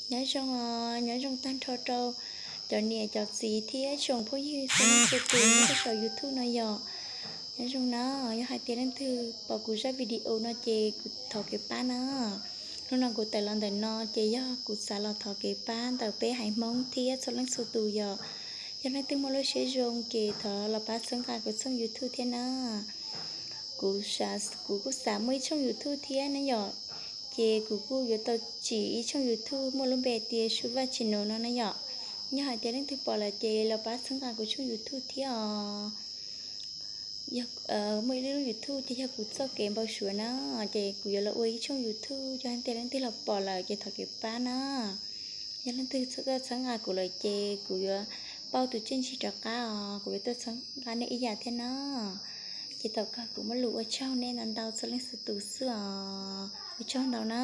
Nyob zoo os, nyob zoo tag nrho rau cov niam cov txiv thiab tsoom phooj ywg txhua leej txhua tus nyob rau saum YouTube no yom. Nyob zoo na, yog hais tias leej twg pom kuv zaj video no ces kuv thov kev pab na. Hnub no kuv tawm los ntawm no ces yog kuv xav los thov kev pab ntawm peb haiv Hmoob thiab txhua leej txhua tus yom. Yog leej twg muaj lub siab zoo ces thov los pab txhawb nqa kuv tshooj YouTube thiab na. Kuv, kuv kuj xav muaj ib tshooj YouTube thiab ne yom, ces kuv kuj yuav tau tsim ib tshooj YouTube muaj lub npe tias Sub Vaj Channel no na yom. Yog hais tias leej twg pom lawm ces los pab txhawb nqa kuv tshooj YouTube thiab os. Muaj ib lub YouTube ces yog kuv txoj kev npau suav na, ces kuv yuav los ua ib tshooj YouTube, yog tias leej twg los pom lawm ces thov kev pab na. Yog leej twg txhawb nqa kuv lawm ces kuv yuav pauj tus txiaj ntsig rov qab os, kuv yuav tuaj txhawb nqa nej ib yam thiab na. Ces thaum kawg kuv muaj lus ua tsaug nej ntau ntau txhua leej txhua tus xwb os, ua tsaug ntau na.